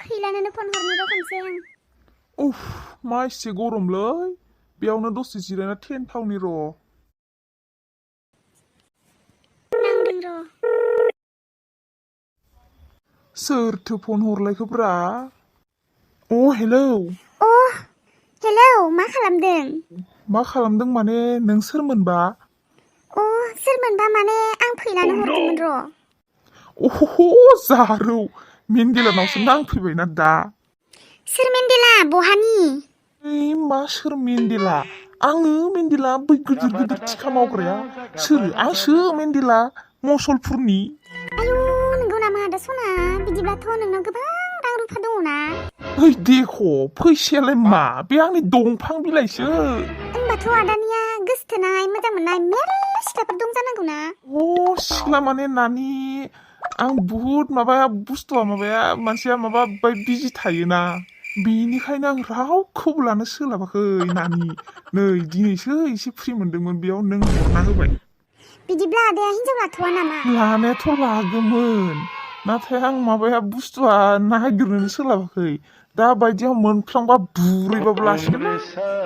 फैलानोनो phone हरनि र' खनसे आं उफ मा एसे गरमलै बेयावनो दसे जिरायना टेन्टावनि र' नांदों र' सोरथो फन हरलायखोब्रा हेलौ अ हेलौ मा खालामदों मा खालामदों माने नों सोरमोनबा सोरमोनबा माने आं फैलानो हरदोंमोन र' जारौ मेन्देलानावसो नांफैबायना दा सोर मेन्देला बहानि मा सोर मेन्देला आङो मेन्देला बै गिदिर गिदिर थिखा मावग्राया सोर आंसो मेन्देला मसलपुरनि आयु नोंगौ नामा आदा सना बिदिब्लाथ' नोंनाव गोबां रां रुफा दङ ना ओइ देख' फैसायालाय मा बे आंनि दंफां बिलाइसो होनबाथ' आदानिया गोसथोनाय मोजां मोननाय मेरला सिख्लाफोर दं जानांगौ ना सिख्ला माने नानि आं बुहुद माबाया बुस्थुआ माबाया मानसिया माबा बिजि थायोना बेनिखायनो आं रावखौबो लानो सोलाबाखै नानि नै दिनैसो एसे फ्रि मोनदोंमोन बेयाव नों हरना होबाय बिदिब्ला आदाया हिनजाव लाथ'वा नामा लानायाथ' लागौमोन नाथाय आं माबाया बुस्थुआ नागिरनोनो सोलाबाखै दा बायदियाव मोनफ्लांबा बुरैबाबो लासिगोन ना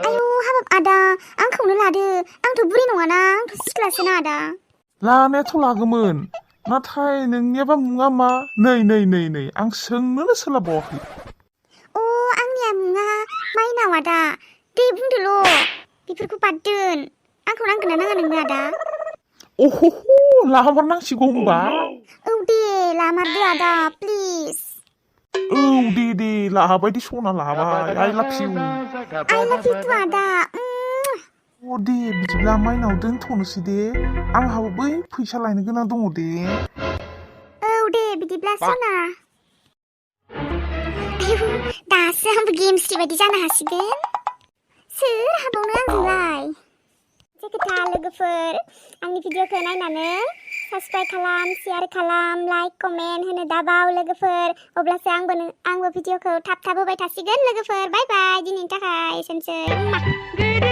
आयु हाबाब आदा आंखौनो लादो आंथ' बुरि नङाना आंथ' सिख्लासोना आदा लानायाथ' लागौमोन नाथाय नोंनियाबा मुङा मा नै आं सोंनोनो सोलाबावाखै आंनिया मुङा माइनाव आदा दे बुंदोल' बेफोरखौ बाद दोन आंखौ नांगोन ना नाङा नोंनो आदा लामारनांसिगौ होनबा औ दे लामारदो आदा प्लिज औ दे लाबायदि सना लाबाय आइ लाभ इउ आइ लाभ इउ टु आदा दे बिदिब्ला माइनाव दोनथ'नोसै दे आंहाबो बै फैसा लायनो गोनां दङ दे औ दे बिदिब्ला सना आयु दासो आंबो गेमस्रि बायदि जानो हासिगोन सोर हाबावनो आंजोंलाय जेखोथा लोगोफोर आंनि भिडिअखौ नायनानै साबस्क्राइब खालाम शेयार खालाम लाइक कमेन्ट होनो दाबाव लोगोफोर अब्लासो आंबो भिडिअखौ थाब होबाय थासिगोन लोगोफोर बाय बाय दिनैनि थाखाय एसेनोसै